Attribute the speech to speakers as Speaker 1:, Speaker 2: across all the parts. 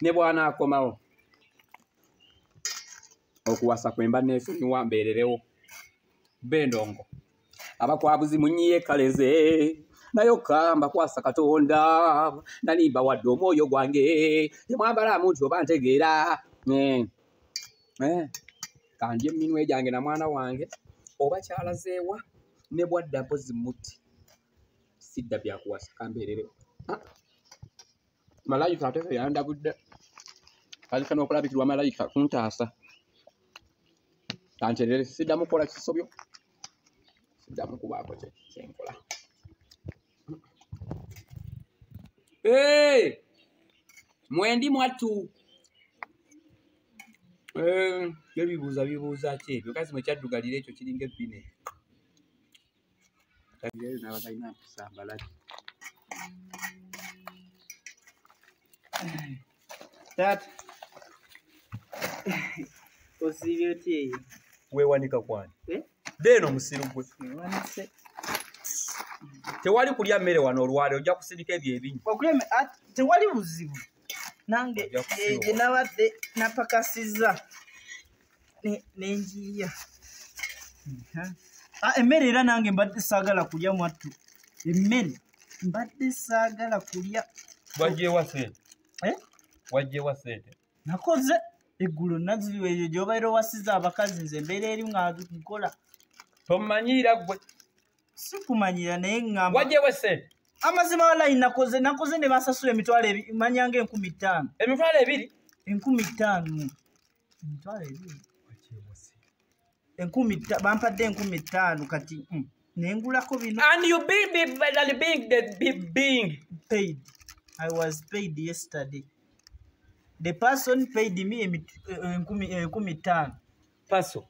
Speaker 1: Ne bw'anaakomawo okuwasa kwe mba neesonyiwa mbeererewo bendongo abakwabuzi munyiye kaleze naye okka mbakwasa Katonda nali mbawadde omwoyo gwange temwambala muntu oba ntegeera kandye eminwe gyange na mwana wange oba kyalazeewa ne bwadda mpozi muti sidda byakuwasa kambeererewo. Malayika ate yandabudde alika n'okulabikirwa malayika kuntaasa kanterere siddamu kukola kisobyo siddamu kubaako kyenkola. Mwendi mwattu ebibuuza bibuuza ki ebyo kazi mwe kyaddugalira ekyo kiringa ebbine n'abatalina mpisa mbalabi.
Speaker 2: Taata osiibye otya eyo?
Speaker 1: Weewanika kwani? Deeno omusiru gwe. Tewali kulya mmere wano olwaleero ojja kusirika ebyo ebinyi.
Speaker 2: Tewali buzibu. Nange gye nabadde napakasizza ne njiya. Emmere era nange mbadde saagala kulya mwattu. Emmere mbadde saagala kulya.
Speaker 1: Wajjewa ssente? Wajjewa ssente?
Speaker 2: Nakoze eggulo nazibiwa eyo gy'obaire owasiza abakazi nze embeera eri nga nkola.
Speaker 1: Tomanyiira ggwe.
Speaker 2: Sikumanyira naye ŋŋamba.
Speaker 1: Wajjewa ssente?
Speaker 2: Amazima walayi nakoze ne bansasula emitwalo ebiri manya nga 5000.
Speaker 1: Emitwalo ebiri?
Speaker 2: 5000. Emitwalo ebiri. 5000 bampadde 5000 kati ne ngulako bino.
Speaker 1: And you be being the being
Speaker 2: paid. I was paid yesterday. The person paid me 5000.
Speaker 1: Paso.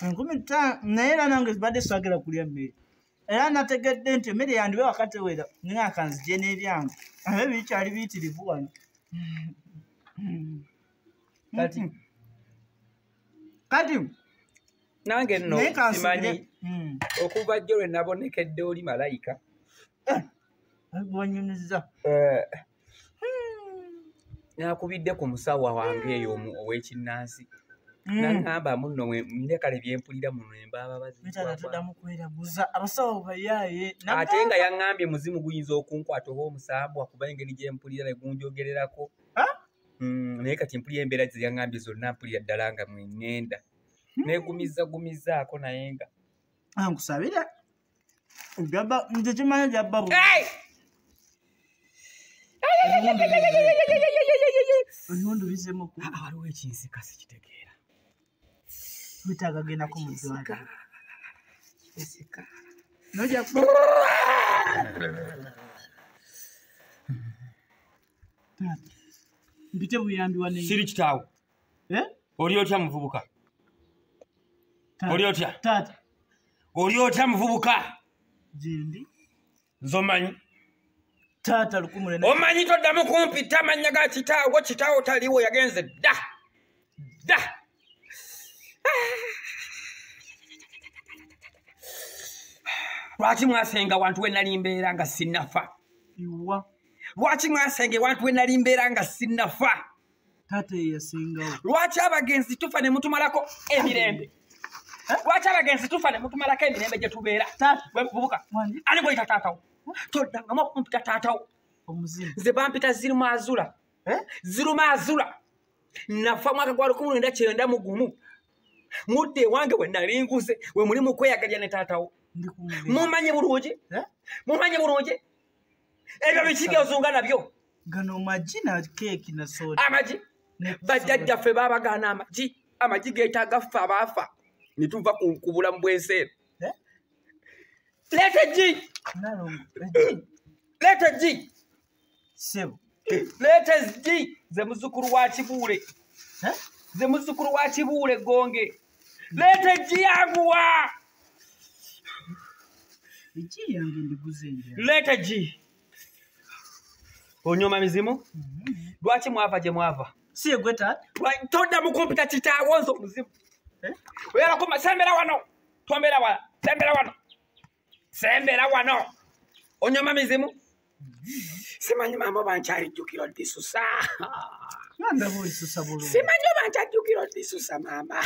Speaker 2: 5000 naye era nange mbadde saagala kulya mmere. Era nategedde nti emmere yandibe wakati wera nga nzije n'ebyange. Ate bikyali biyitirivu wano. Kati
Speaker 1: nange nno simanyi okuva jjo lwe nabonekedde oli malayika.
Speaker 2: Wanyumiza.
Speaker 1: Nakubidde ku musawo wange eyo ow'ekinnansi. Nangamba munno ndekale byempulira muno embaaba
Speaker 2: bazitaddamu kweraguza abasawo bayaaye.
Speaker 1: Ate nga yaŋŋambye muzimu guyinza okunkwata oba omusambwa kuba engeri gye mpulira ne gunjogererako. Naye kati mpulira embeera ze yaŋŋambye zonna mpulira ddala nga mwe ŋŋenda. Neegumizza gumizzaako naye nga.
Speaker 2: Nkusabira. Nze kimanya gyabba bu. Ebiwundu bizzeemu ku.
Speaker 1: Waliwo ekinsika sikitegeera.
Speaker 2: Wetaaga gendako mu ddwaliro.
Speaker 1: Nsika.
Speaker 2: Nojja mpite buyambi wano.
Speaker 1: Siri kitaawo. Oli otya muvubuka? Oli otya?
Speaker 2: Taata.
Speaker 1: Oli otya muvubuka?
Speaker 2: Gyendi.
Speaker 1: Nze omanyi?
Speaker 2: Taata lukumule.
Speaker 1: Omanyi toddamu kumpita amannya ga kitaawo, kitaawo taliiwo yagenze dda. Dda. Lwaki mwasenga wantu we nali mbeera nga sinnafa?
Speaker 2: Iwa.
Speaker 1: Lwaki mwasenga ewantu we nali mbeera nga sinnafa?
Speaker 2: Taata ye yasingawo.
Speaker 1: Lwaki abagenzi tufa ne mutumalako emirembe? Lwaki abagenzi tufa ne mutumalako emirembe gye tubeera?
Speaker 2: Taata.
Speaker 1: Gwe muvubuka. Ani gw'oyita taatawo? Toddangamu okumpita taatawo.
Speaker 2: Omuzimu.
Speaker 1: Nze bampita Zirumaazula. Zirumaazula. Nafa mwaka gwa 1991. Mudde ewange we nali nkuze we muli mu kweyagalya ne taatawo. Mumanyi bulungi? Mumanyi bulungi? Ebyo biki by'ozunga nabyo?
Speaker 2: Gano magi na keeki na soda.
Speaker 1: Amagi? Bajjajjaffe baabagaana amagi. Amagi geetaaga ffe abaafa. Ne tuva ku bulamu bw'ensi eno. Leeta eggi! Leeta eggi!
Speaker 2: Ssebo.
Speaker 1: Leeta eggi! Nze muzzukulu wa Kibuule. Nze muzzukulu wa Kibuule Ggonge. Leeta eggi yanguwa!
Speaker 2: Eggi yange ndiguze endala.
Speaker 1: Leeta eggi! Onyoma mizimu? Lwaki mwava gye mwava?
Speaker 2: Si gwe taata?
Speaker 1: Toddamu kumpita kitaawo nze omuzimu. Oyala sembera wano. Tombera wala. Sembera wano. Sembera wano. Onyoma mizimu? Simanyi maama oba nkyalijjukira oddisusa.
Speaker 2: Nga bw'olisusa bulungi.
Speaker 1: Simanyi oba nkyajjukira oddisusa maama.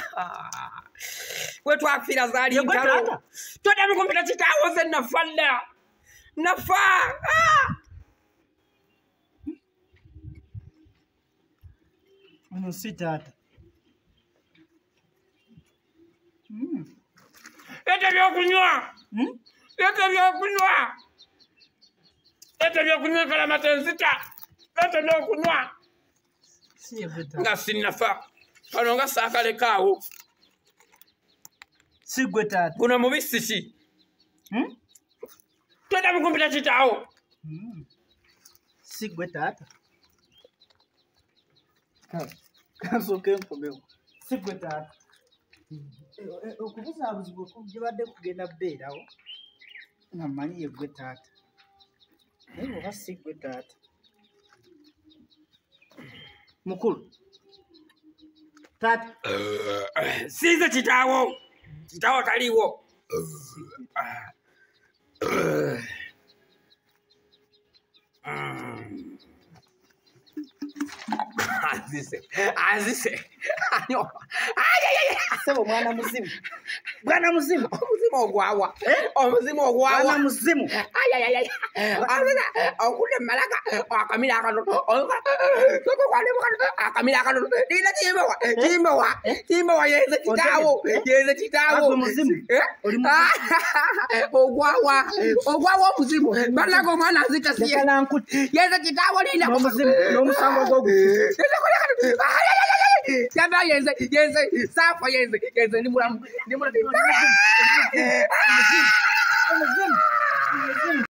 Speaker 1: We twafiira zaali
Speaker 2: Ye gwe
Speaker 1: ntalo.
Speaker 2: taata?
Speaker 1: Toddamu kumpita kitaawo nze nafa dda. Nafa.
Speaker 2: Ono si taata.
Speaker 1: Leeta ebyokunywa. Leeta ebyokunywa. Leeta ebyokunywa enkalamata enzita. Leeta ebyokunywa.
Speaker 2: Si ye gwe taata.
Speaker 1: Nga sinnafa. Kano nga saakalekaawo.
Speaker 2: Si gwe taata.
Speaker 1: Guno mubisi ki? Toddamu kumpita kitaawo.
Speaker 2: Si gwe taata. Kansooke nkomewo. Si gwe taata. Okubuzaabuzibwa gibadde kugenda kubeerawo nga mmanyi ye gwe taata. Naye bw'oba si gwe taata. Mukulu. Taata.
Speaker 1: Si nze kitaawo. Kitaawo taliiwo. Anzise. Anzise.
Speaker 2: Ssebo mwana muzimu. Bwana muzimu.
Speaker 1: Omuzimu ogwawa. Omuzimu ogwawa.
Speaker 2: Bwana muzimu.
Speaker 1: Okudda emmalaka akamira akatono. Akamira akatono. Lina kimbowa. Kimbowa. Kimbowa yenze kitaawo. Yenze kitaawo.
Speaker 2: Agwe muzimu. Oli muzimu.
Speaker 1: Ogwawa. Ogwawa omuzimu. Bannange omwana anzita si ye.
Speaker 2: Leka nankutte.
Speaker 1: Yenze kitaawo lina.
Speaker 2: N'omuzimu n'omusango gw'ogufu.
Speaker 1: Yaba yenze yenze safa yenze yenze ndi mulamu ndi mulamu.
Speaker 2: Omuzimu. Omuzimu.